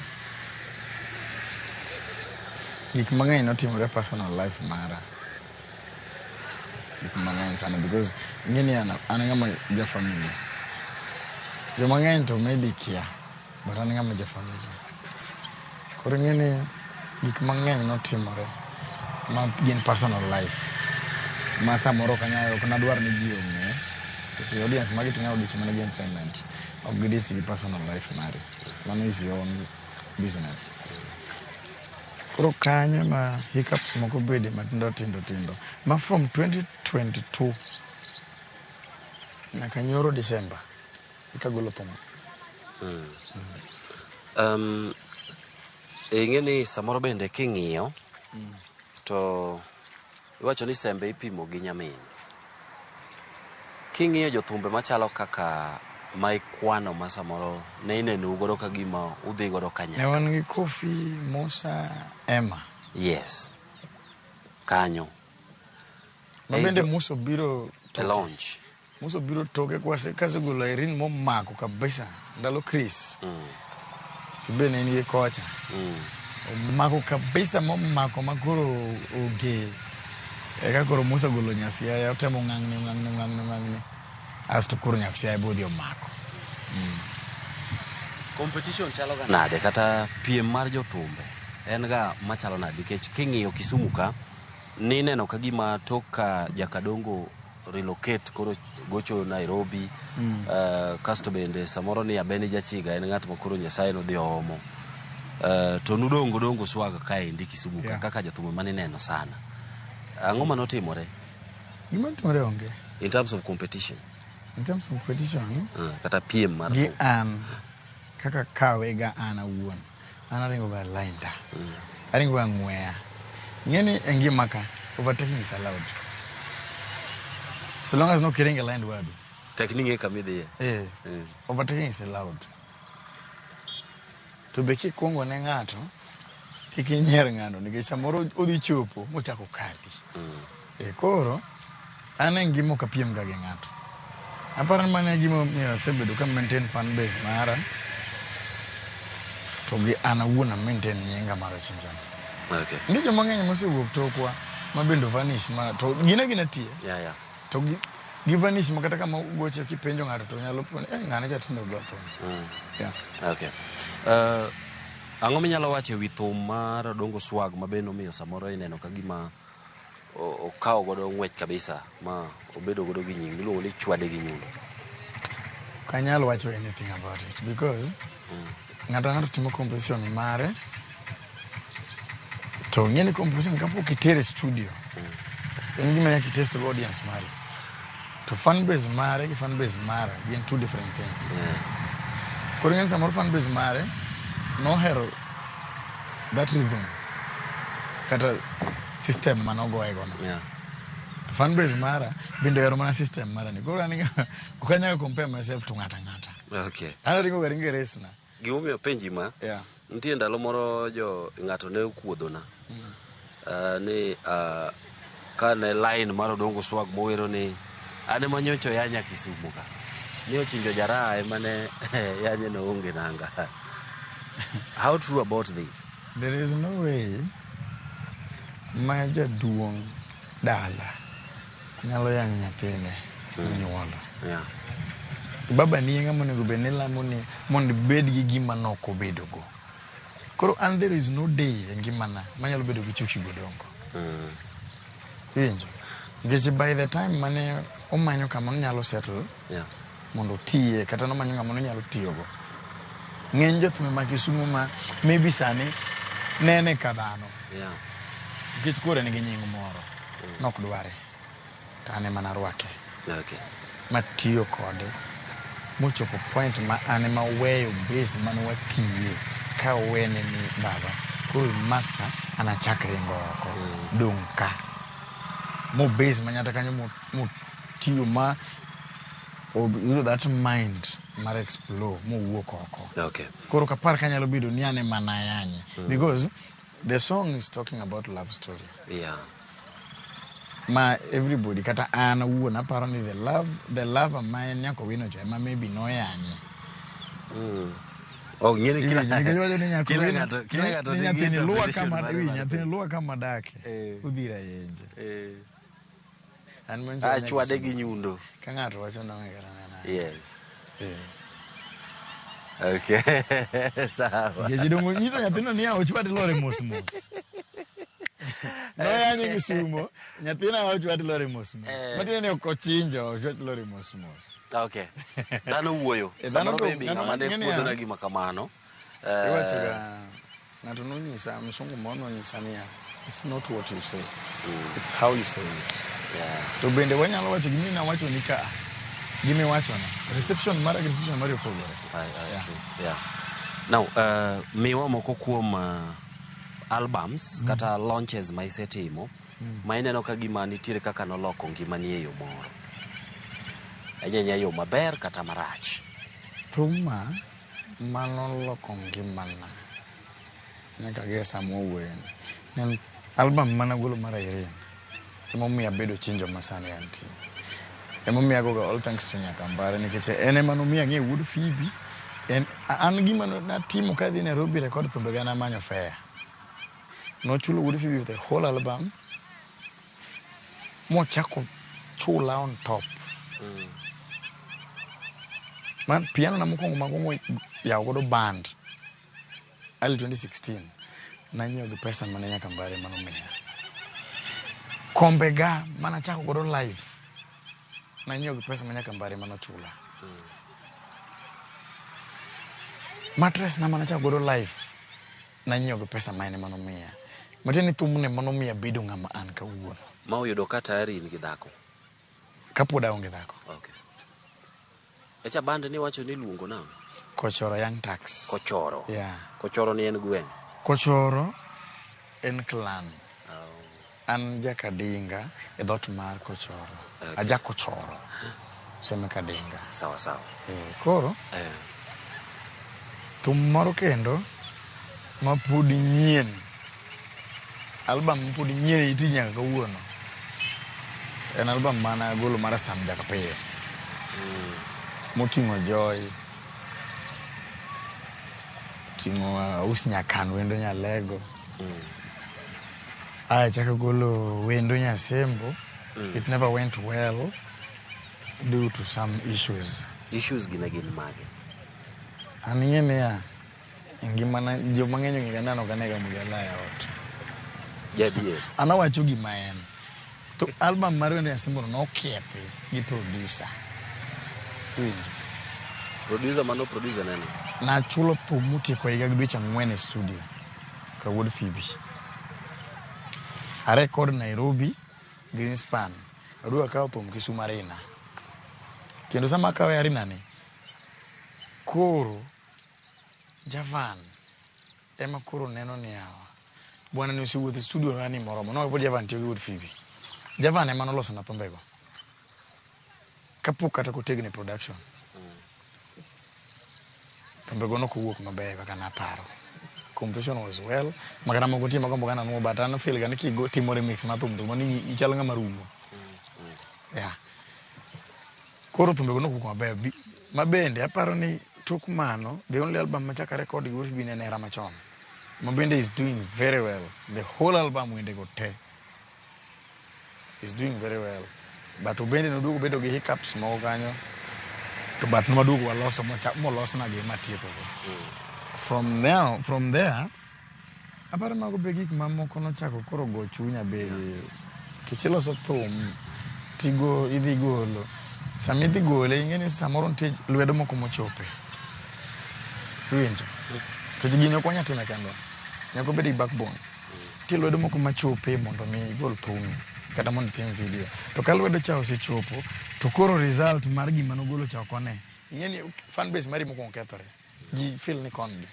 Gik mang'eny notimore personal life mara. Gik mang'eny sana because ing'e ni an ng'ama ja familia. Joma ng'eny to maybe kia, but an ng'ama ja familia. Koro ing'e ni gik mang'eny notimore ma gin personal life. Ma samoro ok anyal ok nadwar ni ji ong'e. Nikech audience magi to nyalo dich mana gi entertainment. Ok gidich gi personal life mari. Mano is your own business. Koro kanyo ma hiccups moko bede matindo tindo tindo. Ma from 2022 nyaka nyoro December eka golo thum. Ing'e ni samoro bende king'iyo to iwacho ni sembe ipimo gi nyamin. King'iyo jothumbe machalo kaka ma ikwano ma samoro ne inenou godo ka gima udhi godo Ne kanyakla. wan gi Kofi, Musa, Emma. Yes. Kanyo. Ma bende Musa obiro E launch. Musa obiro toke kwase kasegolo Irene momako kabisa ndalo Chris. To be ne en gi kocha. Omako kabisa momako ma koro oge. Eka koro Musa golo Nyasiaya otemo ng'ang'ni ng'ang'ni ng'ang'ni ng'ang'ni. Asto koro Nyasiaya be odhi omako. Competition chalo ga nade kata piem mar jothumbe en ga machalo nade nikech king'iyo Kisumu ka nineno ka gima tok ka Jakadongo relocate koro gocho Nairobi kasto bende samoro ni Abeni Jachiga en ng'at ma koro Nyasaye nodhi oomo to nudongo dongo swag kaendi Kisumu ka kaka jothumbe manineno sana. Ang'o manotimore Gima timore onge. in terms of competition? In terms of competition, Kata piem mar gi thum. an kaka kawe ga an awuon an aringo ga line ta aringo ga ng'weya ing'e ni e ngima ka overtaking is allowed so long as no kiringo e line wadu. Tek ni ng'e kamidhiye. Eh, overtaking is allowed to be kikuongo ne ng'ato kik inyier ng'ano nikech samoro odhi chopo mochako kali. E koro an e ngima ok apiem ga gi ng'ato. Aparo ni mano e gima omiyo asebedo ka maintain fan base mara to gi an awuon a maintain nyinga mar Ochinjani. Nitie joma ng'eny mosewuok tokwa ma bende vanish ma to gin agina tie to gi vanish ma kata kama goche kipenjo ng'ato to nyalo poni eh ng'ane cha tinde ogo thum. Yeah. Okay. Ang'o minyalo wacho ewi thum mar Odongo Swag ma bende omiyo samoro ineno ka gima okawo godo ng'wech kabisa ma obedo godo gi nying miluongo ni chwade gi nyundo. Ok anyal wacho anything about it because ng'ato ang'ato timo composition mare to ng'e ni composition kapok itere studio en gima nyaka itest go audience mari to fan base mare gi fan base mara gin two different things. Koro ing'e ni samoro fan base mare nohero that rhythm kata system manogoye go no. To fan base mara bende ohero mana system mara ni. Koro an ok anyal compare myself to ng'ato ang'ata. An aringo ga ringo e race na. Gimomiyo penji ma, nitie ndalo moro jo ng'ato ne okuodhona ni kane line mar Odongo Swag mowero ni an ema nyocha oyanya Kisumu ka ni ochinjo jaraha ema ne yanye ne onge nanga. How true about this? There is no way ma jaduong' dala nyalo yanyo nyathine monyuolo. Baba ni e ng'ama onego bed ni lamo ni mondo ibed gi gima nok obedo go. Koro an there is no day e ngimana manyalo bedo gi chuki godongo. Iwinjo? Nikech by the time mane omanyo kama onyalo settle mondo otiye kata nomanyo ng'ama nonyalo tiyogo. Ng'eny jothumbe ma Kisumu ma maybe sani nene ka dhano. Nikech koro en gi nying moro. Nok dware. To an ema narwake. Matiyo kode. Mochopo point ma an ema weyo base mane watiye ka owene ni baba koro imaka an achak ringo oko. Dong' ka. Mo base ma nyata kanyo motiyo ma Oyudo that mind mar explore mowuok oko. Koro ok apar kanyalo bedo ni an ema nayanye. Because the song is talking about love story. Ma everybody kata an awuon aparo ni the lover ma en Nyako Wino cha ema maybe noyanye. Oh, ng'eni kila Nikech wacho ni Nyako kila Wino- ng'ato kila ng'ato ni nigi nyathini luwa interpretation kama mare wi mar nyathini thum. luwa kama dake. Udhira yenje. An manyiso ni Achwade Kisumu. gi nyundo. Ka ng'ato wacho nong'e kata nana. Yes. Okay. Sawa. Nikech dongo nyiso nyathino ni ochwad lore mos mos. Noyanye Kisumo, nyathina ochwad lore mos mos. Matiende ni ok ochinjo, ochwad lore mos mos. Okay. Dhano wuoyo. Eh, dhano Samoro to- maybe dhano ng'ama ne ng'eni puodhona ya. gima kamano. Iwacho ga ng'ato nonyisa, msungu moro nonyisa niya, it's not what you say, it's how you say it. To bende wanyalo wacho gima nawacho ni ka gima iwachono, reception mara gi reception mari opogore. Aye, true. Yeah. Now, miwa moko kuom albums kata launches ma isetimo ma ineno ka gima nitiere kaka noloko ngimani e yo moro. Ahinya yo maber kata marach. Thuma manoloko ngimana nyaka gi e sama wawuoyeni. Ne en album managolo mar Irene emomiyo abedo chinjo ma sani antie. Emomiyo agoga all thanks to Nyakambare nikech en ema nomiyo ang'eyo wuod Phoebe. En, an gima natimo kadhi Nairobi record thumbega namanyo fare. Nochulo wuod Phoebe the whole album mochako chula on top. Man piano na mokwongo makwongo yawo godo band early 2016 nanyiewo gi pesa mane Nyakambare manomiya. Kombe ga manachako godo live nanyiewo gi pesa ma Nyakambare manochula. Mattress na manachako godo live nanyiewo gi pesa ma en emanomiya. Matiende ni thumne manomiyo abedo ng'ama an kawuono. Ma oyudo ka tayari in gi dhako. Kapod aonge dhako. Okay. Echa band ni wacho ni iluongo nang'o? Kochoro Young Tax. Kochoro. Yeah. Kochoro ni en gweng'. Kochoro en clan. Oh. An jakadinga e dhoot mar Kochoro. Okay. Aja Kochoro. Seme Kadinga. Sawa sawa. Koro thum moro kendo ma pod nyien. Album ma pod nyien iti nyaka kawuono. En album mana agolo mar Sam Jakapiyo. Moting'o Joy. Oting'o Aus Nyakan wendo Nyalego. Aya chako golo wendo Nyasembo. It never went well due to some issues. Issues gi ne gin mage? An ing'e niya, e ngimana joma ng'eny ong'e ga ni an ok anega mujala e ot. Jadier. An awacho gima en. To album mar wendo Nyasembo no nokethi gi producer. Iwinjo? Producer mano producer neno. Nachulo thum motieko higa gi dweche 4 e studio ka wuod Phoebe. A record Nairobi, Greenspan. Aduogo akawo thum Kisumu Arena. Kendo sama akawe Arena ni, koro Javan ema koro neno ni yawa. Bwana ni osewuotho e studio na ni moromo. No pod Javan tiyo gi wuod Phoebe. Javan ema noloso na thumbego. Kapok kata kotegno e production. Thumbego nokowuok maber kaka naparo. Composition was well. Makata moko nitie magombo ga nanuo but an feel ga ni kigo timo remix mar thum to mano ichal ng'ama rumo. Yeah. Koro thumbego nokowuok maber. Ma bende aparo ni tok mano the only album machaka record gi Wuod Phoebe ne en Hera Machon. Ma bende is doing very well. The whole album wende go te is doing very well. But obende noduogo bedo gi hiccups moko kanyo. To but nwaduogo waloso molosna gi matieko go. From there, aparo mago be gik mamoko nochako koro go chunya be. Nikech iloso thum tigo idhi golo. Sama idhi gole ing'e ni samoro nitie lwedo moko mochope. Iwinjo? Nikech gini ok wanyal timo kendwa. Nyaka obed gi backbone. Nitie lwedo moko machope mondo mi igol thumi kata mondo itim video. To ka lwedo cha osechopo to koro result mar gima nogolo cha ok one. Ing'e ni fan base mari mokwongo kethore. Ji feel ni kon gi.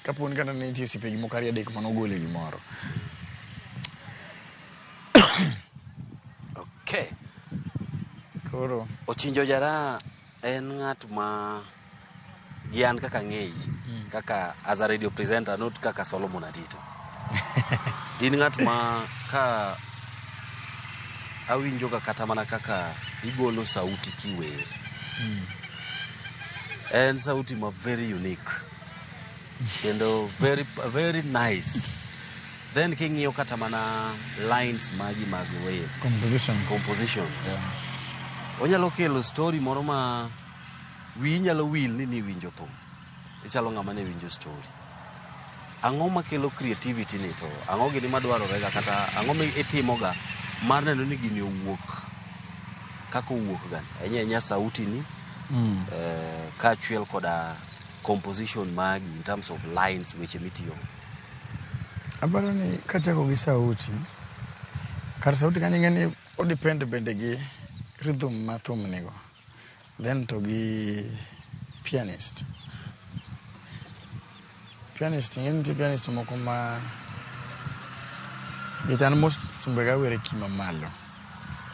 Kapo ni kata ne nitie osiepegi moko 2 3 manogolo e gimoro. Okay. Koro Ochinjo Jara En ng'at ma gi an kaka ng'eyi kaka as a radio presenter, not kaka Solomon Atito. In ng'at ma ka awinjo ga kata mana kaka igolo sauti kiwer. En sauti ma very unique kendo very, very nice. Then king'iyo kata mana lines magi mag wer, Composition. Compositions, onyalo kelo story moro ma wiyi nyalo wil ni niwinjo thum, ichalo ng'ama ne winjo story. Ang'o makelo creativity ni, to ang'o gini madwarore ga, kata ang'o ma itimoga mar neno ni gini owuok kaka owuok ga ahinya ahinya sauti ni kaachiel koda composition magi in terms of lines, weche mitiyo? Aparo ni kachako gi sauti, kar sauti kanyo, ing'e ni odepend bende gi rhythm ma thum nigo. Then to gi pianist. Pianist, ing'e ni nitie pianist moko ma nikech an most thumbega awero e key mamalo.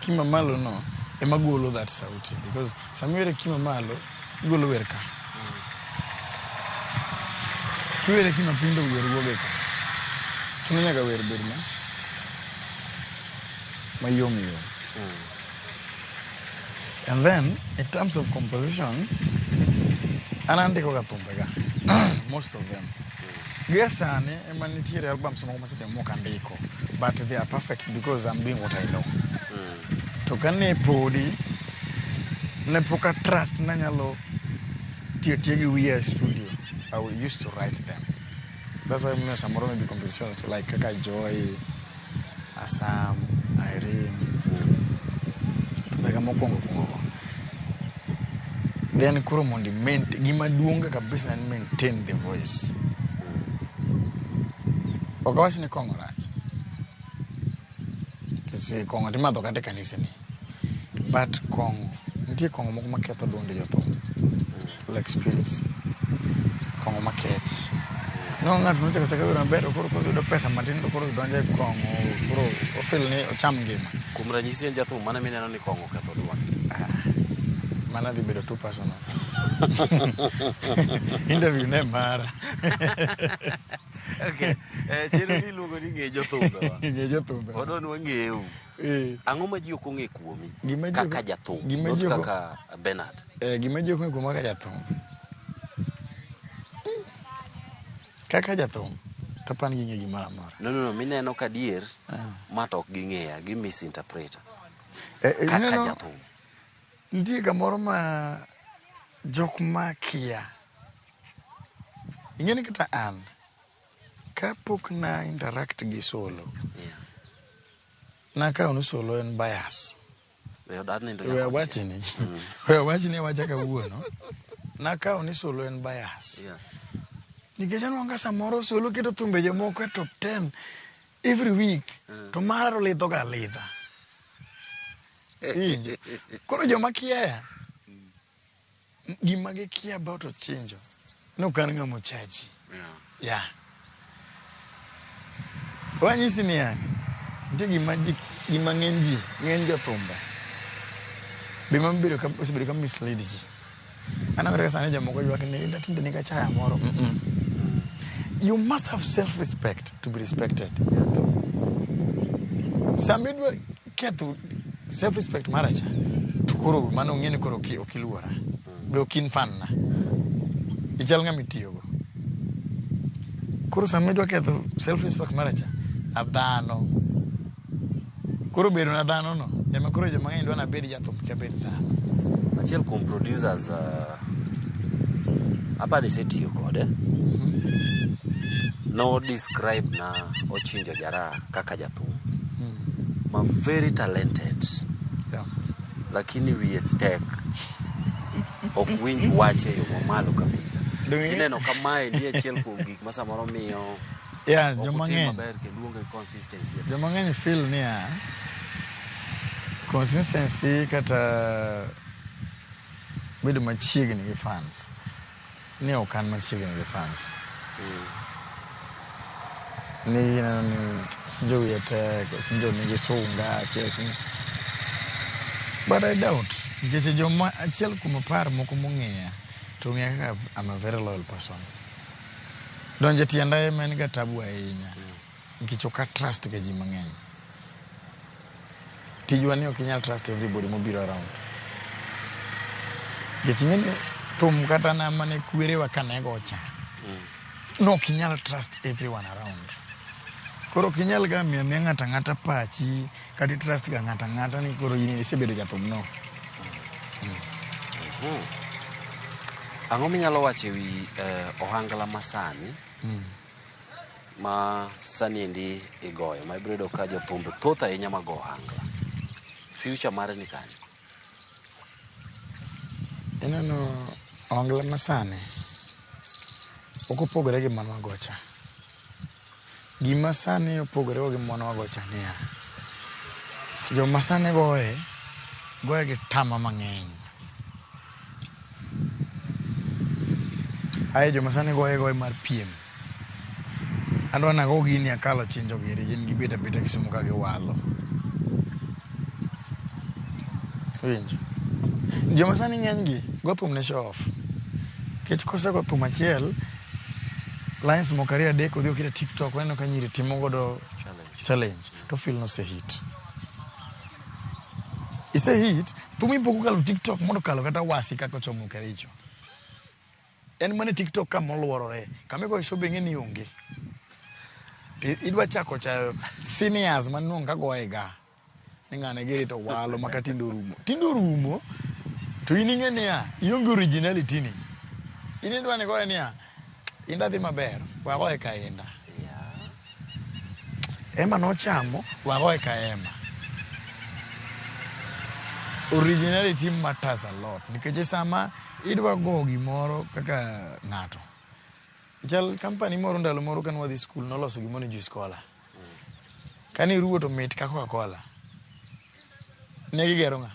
Key mamalo no ema golo that sauti, because sama iwero e key mamalo, igolo wer ka. Kiwero e key mapiny to wer wuok e ka. Chuno nyaka wer bed ma mayom yom. And then in terms of composition, an andiko ga thumbega, most of them. Gie sani ema nitiere albums moko masetimo mok andiko, but they are perfect because I'm doing what I know. To kane podi ne pok a trust nanyalo tiyo tiyo gi wiya e studio, I will used to write them. That's why miyo samoro maybe compositions like kaka Joy, Asam, Irene, thumbega mokwongo kwongo go. Then koro mondo i maintain, gima duong' kabisa en maintain the voice. Ok awach ni kong'o rach. Nikech kong'o timadho kata e kanisni. But kong'o, nitie kong'o moko maketho duond jothum. Like spirits. Kong'o makech. No ng'ato nochako chaka wer maber to koro koseyudo pesa matin to koro donjo e kong'o, koro ofeel ni ocham ngima. Kuom ranyisi, en jathum mane mineno ni kong'o oketho duonde? Mano dhi bedo too personal. Interview ne mara. Okay. Chenro ni iluongo ni Ng'e Jothumbewa. Ng'e jothumbe. Wadwa ni wang'eyo. Ang'o ma ji ok ong'e kuomi Gima ji kaka jathum, gima not ji ok- kaka Bernard? Gima ji ok ong'e kuoma kaka jathum. Kaka jathum, to apani ging'e gimoro amora. No, mineno ka dier ma to ok ging'eya, gi misinterpret kaka Ineno, jathum. Nitie kamoro ma jok ma kia. Ing'e ni kata an, kapok na interact gi Solo, nakawo ni Solo en bias. We odar nindo We nyaka awachni. We awachni awacha kawuono. Nakawo ni Solo en bias. Nikech anwang'o ka samoro Solo keto thumbe jomoko e top 10 every week, to mara to litho ga alitha. Iwinjo? Koro joma kia, gima gikia about Ochinjo, ni ok an ng'ama ochaji. Yeah. Wanyisi niya, nitie gima ji, gima ng'eny ji, ng'eny jothumbe be mabedo ka osebedo ka mislead ji. Aneno kata ka sani jomoko ywak ni tinde nigi achaya moro. You must have self respect to be respected. Sama idwa ketho self respect mara cha, to koro mano ng'e ni koro ok iluora. Be ok in fan na. Ichal ng'ama itiyogo. Koro sama idwa ketho self respect mara cha, a dhano. Koro bedo na dhano no, ema koro joma ng'eny dwa nabed jathum kia bed dhano. Achiel kuom producers, apani isetiyo kode, no describe na Ochinjo Jara kaka jathum ma very talented, lakini wiye tek, ok winj wach e yo mamalo kabisa. Tineno ka mae ni achiel kuom gik ma samoro miyo ok joma otim ng'eny maber kendo onge consistency. Joma ng'eny feel niya, consistency kata bedo machiegni gi fans, ni ok an machiegni gi fans. Ni gineno ni Ochinjo wiye tek, Ochinjo nigi sunga, kia Ochinjo. But I doubt. Nikech joma achiel kuom 10 moko mong'eya to ong'eya kaka I'm a very loyal person. Donjo e tienda ema en ga tabu ahinya. Nikech ok a trust ga ji mang'eny. Tijwa ni ok inyal trust everybody mobiro around. Nikech ing'e ni thum kata na mane kwerewa ka ne go cha. No ok inyal trust everyone around. Koro ok inyal ga miyo amiya ng'ato ang'ata pachi kata i trust ga ng'ato ang'ata ni koro in isebedo jathum no. Ang'o minyalo wacho ewi ohangla masani ma sani endi igoyo ma ibiro yudo ka jothumbe thoth ahinya mago ohangla? Future mare ni kanye? Ineno ohangla masani ok opogore gi mane wago cha. Gima sani opogore go gi mane wago cha niya, joma sani goye, goye gi tama mang'eny. Ae joma sani goye goye mar piem. Adwa nago gini akalo chinjo giri, gin gibet abeta Kisumu ka giwalo. Iwinjo? Joma sani ng'eny gi go thum ne show off. Nikech kosego thum achiel, lines moko ariyo adek odhi oketo e TikTok, waneno ka nyiri timo godo Challenge. challenge to feel no osehit. Isehit, thumi pok okalo TikTok mondo okalo kata wasi kaka ochomo Kericho. En mana e TikTok ka moluorore, kama igoye show be ing'e ni onge. To idwa chako chayo seniors manuang' ka goye ga. Ni ng'ane giri to walo maka tinde orumo. Tinde orumo, to in ing'e niya, ionge originality ni. In idwa ni goye niya, inda dhi maber, wagoye ka inda. Ema nochamo, wagoye ka ema. Originality matters a lot. Nikech sama idwa go gimoro kaka ng'ato. Chal company moro ndalo moro kane wadhi skul noloso gimoro ni juice cola. Kane iruwo to mit ka Coca-Cola. Ne gigero ng'a?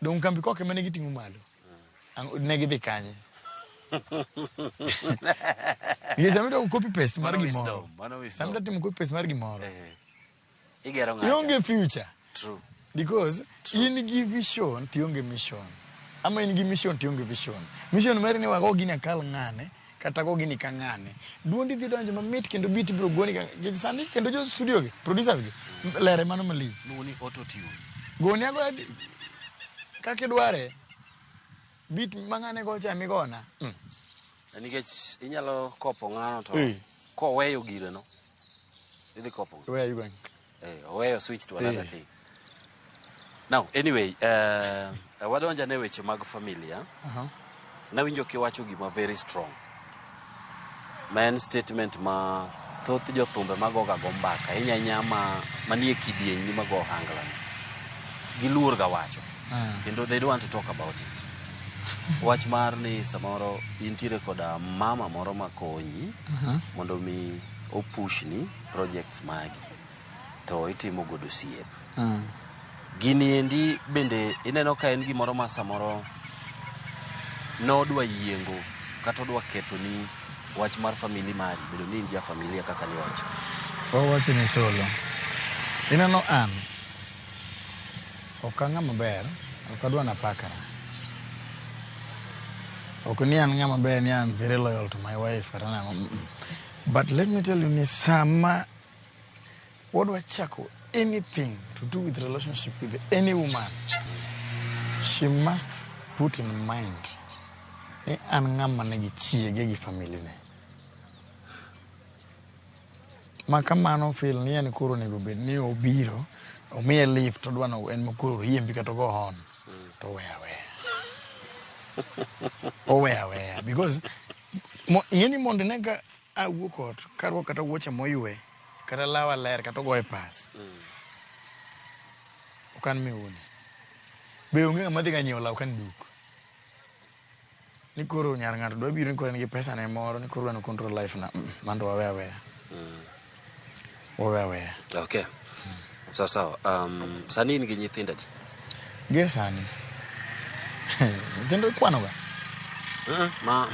Dong' kambi Coke ema ne giting'o malo. Ne gidhi kanye? Nikech sama idwa copy paste mar Mano gimoro. wisdom, mano wisdom. Sama idwa timo copy paste mar gimoro. Igero ng'acha. Ionge future. True. Because in gi vision to ionge mission. Ama in gi mission to ionge vision. Mission mari ni wago gini akal ng'ane, kata go gini ka ng'ane. Duondi dhi donjo mamit kendo beat biro goni ka nikech sani kendo jo studio gi, producers gi, lere mano malich. Luongo ni auto tune. Goni agoya kaka idware. Beat ma ng'ane go cha migona. Nikech inyalo kopo ng'ano to koweyo gire no. Idhi kopo ng'ano. Where are you going? Oweyo switch to another thing. Now, anyway, wadonja ne weche mag familia. Nawinjo kiwacho gima very strong. Ma en statement ma thoth jothumbe magoga go mbaka, ahinya ahinya ma manie kidieny ni mago ohangla ni. Giluor ga wacho. Kendo they don't want to talk about it. Wach mar ni samoro intiere koda mama moro makonyi mondo mi opushni projects magi to itimo godo osiep. Gini endi bende ineno ka en gimoro ma samoro nodwa yiengo kata odwa kethoni wach mar family mari bedo ni in ja familia kaka niwacho. Wawacho ni solo. Ineno an, ok an ng'ama ber, ok adwa napakra. Ok ni an ng'ama ber ni I'm very loyal to my wife kata nang'o. But let me tell you ni sama wadwa chako anything to do with relationship with any woman, she must put in mind ni an ng'ama nigi chiege gi family ne. Ma kamano feel ni en koro onego bed ni obiro, omiye lift odwa no en ma koro riembi kata ogo horn, to oweyo aweya. Oweyo aweya because ing'e ni mondo ine ka awuok ot karwako kata wuoche moywe kata lawa ler kata ogoye pas. Ok an miuni. Be onge ng'ama dhi ga nyiewo law ka ni duk. Ni koro nyar ng'ato dwa biro ni koro en gi pesa ne moro ni koro odwa ni control life na. Mano to wawe aweya. Wawe aweya. Okay. Sawa sawa. Sani in gi nyithindo adi? Gie sani. Nyithindo ikwano ga? Ma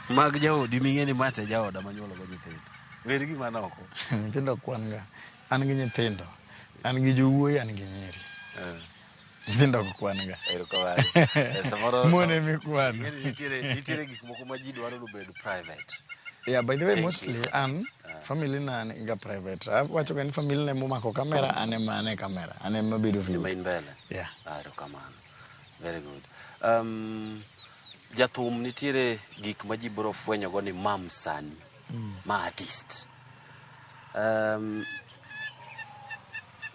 mag jaodi ming'e ni ma to e jaoda manyuolo go nyithindo. Wer gima noko. Nyithindo ok kwan ga. An gi nyithindo. An gi jowuoyi, an gi nyiri. Nyithindo ok kwan ga. Erokamano. Samoro Mon emikwano. Ing'eni nitiere gik moko ma ji dwaro ni obed private. Yeah, by the way, Thank mostly you. an family na ga private. Awacho ga ni family na momako kamera, an ema an e kamera. An ema bedo Ema view. in mbele. Yeah. Erokamano. Very good. Jathum nitiere gik ma ji biro fwenyogo ni ma msanii, ma artist.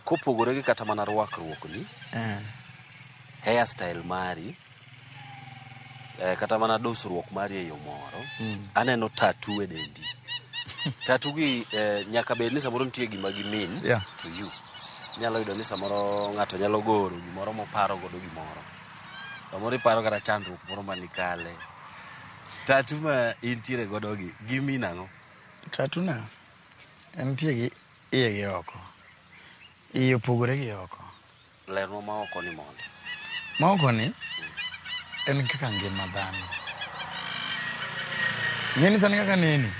Kopogore gi kata mana rwakruok ni, hairstyle mari, kata mana dosruok mari e yo moro, aneno tattoo e dendi. Tattoo gi nyaka bed ni samoro nitie gima gi mean to you. Inyalo yudo ni samoro ng'ato nyalo goro gimoro moparo godo gimoro. Samoro iparo kata chandruok moro manikale. Tattoo ma intiere godo gi, gi mean ang'o? Tattoo na entie gi iye gi oko. Iye opogore gi oko. Lernwa ma oko ni mondo. Ma oko ni en kaka ngima dhano. Ing'e ni sani kaka neni,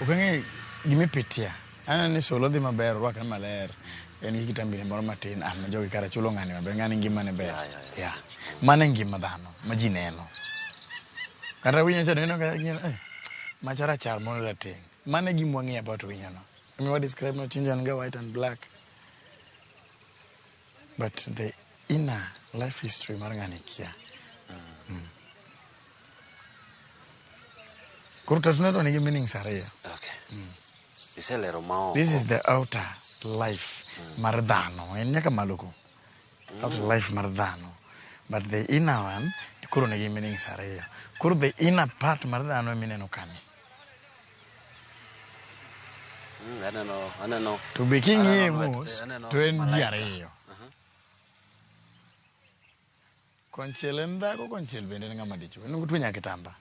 ok ang'e gimipitia. Aneno ni Solo dhi maber, orwakre maler. En gi kitambini moro matin, ah, ma jogi kara chulo ng'ani maber, ng'ani ngimane ber. Yeah. Mano e ngima dhano ma ji neno. Kata winyo cha neno ka macha rachar moro rateng'. Mano e gima wang'eyo about winyo no. Omiyo wa describe no chinjo en ga white and black. But the inner life history mar ng'ani kia. Koro tattoo na to nigi meanings ariyo. Okay. Iselero ma oko. This is the outer life mar dhano. En nyaka malo ko. Outer life mar dhano. But the inner one koro nigi meanings ariyo. Koro the inner part mar dhano emineno kani. Aneno. To be king'iye Aneno lwet, mos aneno to en ji malaika. ariyo. Konchiel en dhako, konchiel bende en ng'ama dichuo. En otwe nyaka kitamba.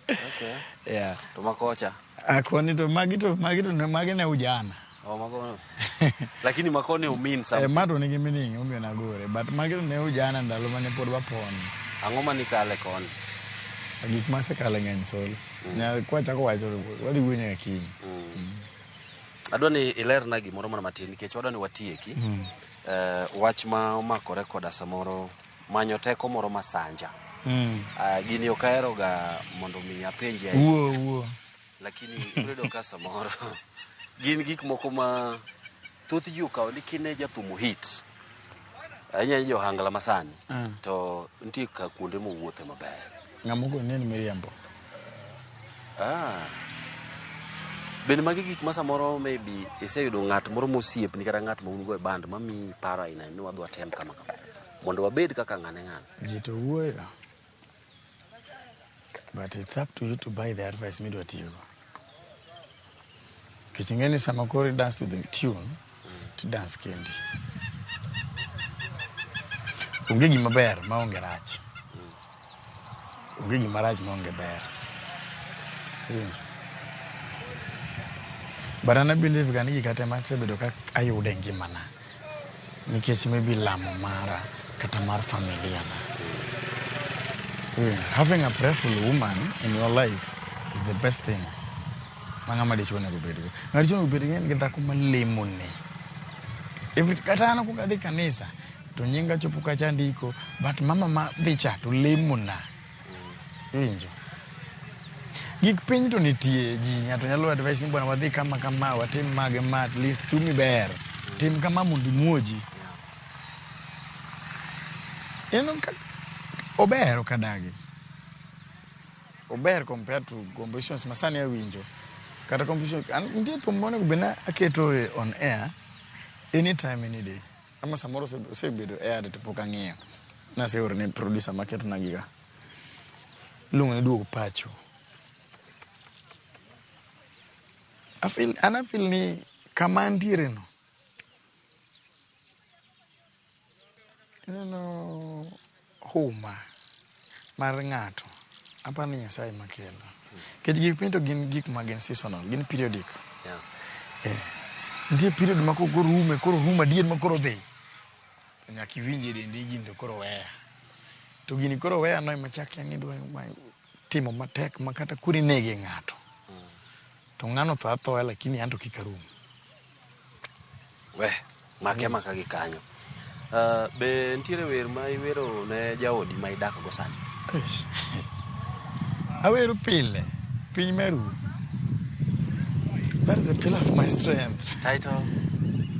Okay. Yeah. To makocha. Koni to magi ne ujana. Oh, makono. Lakini makoni o mean something. Ma to nigi meaning omiyo nagore. But magi to ne ujana ndalo mane pod wapon. Ang'o manikale koni? Gik masekale ng'eny Sol. Kwachako wacho wadhi wuoyo nyaka kiny. Adwa ni ilerna gimoro mana matin nikech wadwa ni watieki. Wach ma omakore koda samoro manyo teko moro masanja. Gini ok ahero ga mondo mi apenji ahinya. Wuo. Lakini ibiro yudo ka samoro gin gik moko ma thoth ji okawo ni kine jathum hit. Ahinya jo ohangla masani. To nitie ka kuonde mowuothe maber. Ng'ama okoni en miriambo. Bende magi gik ma samoro maybe iseyudo ng'at moro mosiepni kata ng'at ma un go e band mamiyi paro aina ni wadhi watem kama kama mondo wabed kaka ng'ane ng'ane. Ji to wuoyo. But it's up to you to buy the advice midwa tiyogo. Nikech ing'e ni sama koro i dance to the tune, to dance kendi. Onge gima ber maonge rach. Onge gima rach maonge ber. Iwinjo? But an I believe ga ni gika te masebedo ka ayudo e ngimana nikech maybe lamo mara kata mar familia na. Having a prayerful woman in your life is the best thing ma ng'ama dichuo onego bedgo. Ng'ama dichuo onego bed gi dhako malemone. Kata an ok adhi kanisa to nyinga chopo kacha andiko but mama ma dhi cha to lemona. Iwinjo? Gik piny to nitie ji ng'ato nyalo advice ni bwana wadhi kama kama watim ma gi ma at least thumi ber. Tim kama mondo imuoji. Ineno ka ober ok adagi. Ober compared to compositions masani awinjo. Kata composition nitie thum monego bed ni aketo on air anytime any day. Ama samoro osebedo aired to pok ang'iyo. Naseoro ne producer maketona giga. Iluongo ni Duog Pacho. An afeel ni kama antiere no ineno huma mar ng'ato aparo ni Nyasaye ema kelo. Nikech gik piny to gin gik ma gin seasonal, gin periodic. Nitie period ma koro rume, koro rumo adier ma koro dhi. To nyaka iwinj e dendi gini to koro weya. To gini koro weya no ema chak ang' idwa timo matek ma kata koro inege ng'ato. To ng'ano tho athoya lakini an to kik arum. We, make maka gi kanyo. Be nitiere wer ma iwero ne jaodi ma idak go sani? Eish. Awero pile, piny meru. That is the pillar of my strength. Title?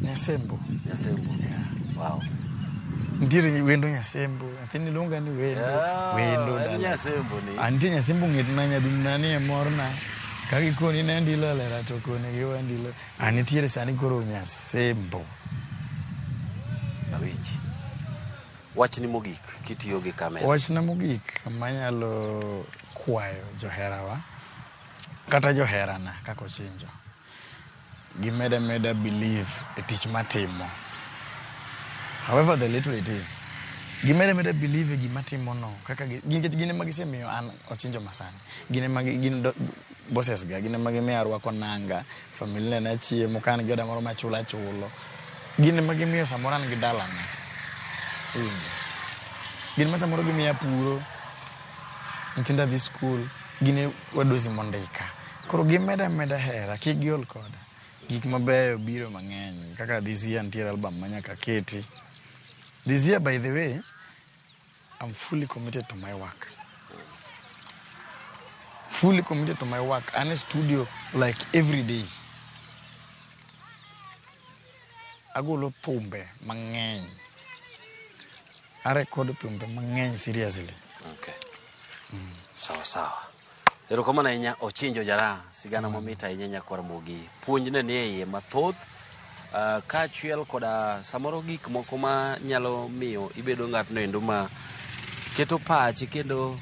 Nyasembo. Nyasembo. Yeah. Wow. Nitiere wendo Nyasembo. Nyathini luonga ni wendo. Ah, Wendo en dala. Nyasembo ni. Ah, nitie Nyasembo ng'etna nyadhumna ni e morna. Ka gikoni ne ndilo lera to koni giwa ndilo. Ah, nitiere sani koro Nyasembo. Awinji. Wachni mogik kitiyo gi kamera. Wachna mogik manyalo kwayo joherawa kata joherana kaka Ochinjo, gimed ameda believe e tich matimo. However the little it is, gimed ameda believe e gima atimono kaka nikech gin ema gisemiyo an Ochinjo masani. Gin ema gin bosses ga, gin ema gimiyo arwako nanga, familia na chiemo, ka an gi oda moro machulo achulo. Gin ema gimiyo samoro an gi dalana. Iwinjo? Gin ma samoro gimiya puro, nyithinda dhi skul, gin e wadosi mondika. Koro gimed ameda hera, kik giol koda. Gik mabeyo biro mang'eny. Kaka this year nitiere album ma nyaka keti. This year, by the way, I'm fully committed to my work. Fully committed to my work. An e studio like every day. Agolo thumbe mang'eny. Arecord thumbe mang'eny seriously. Okay. Sawa sawa. Erokamano ahinya Ochinjo Jara, sigana mamit ahinya nyakwar Ramogi. Puonjne ni e iye mathoth. Kaachiel koda samoro gik moko ma nyalo miyo ibedo ng'atno endo ma keto pache kendo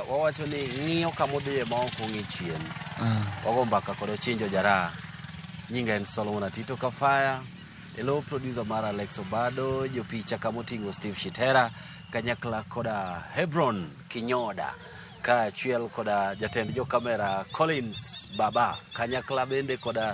wawacho ni ng'iyo kamodhiye ma ok ong'i chien. Wago mbaka kod Ochinjo Jara. Nyinga en Solomon Atito Kafaya. Elo producer mar Alex Obado, jopicha kamoting'o Steve Shitera, kanyakla koda Hebron Kinyoda, kaachiel koda jatend jokamera Collins Baba, kanyakla bende koda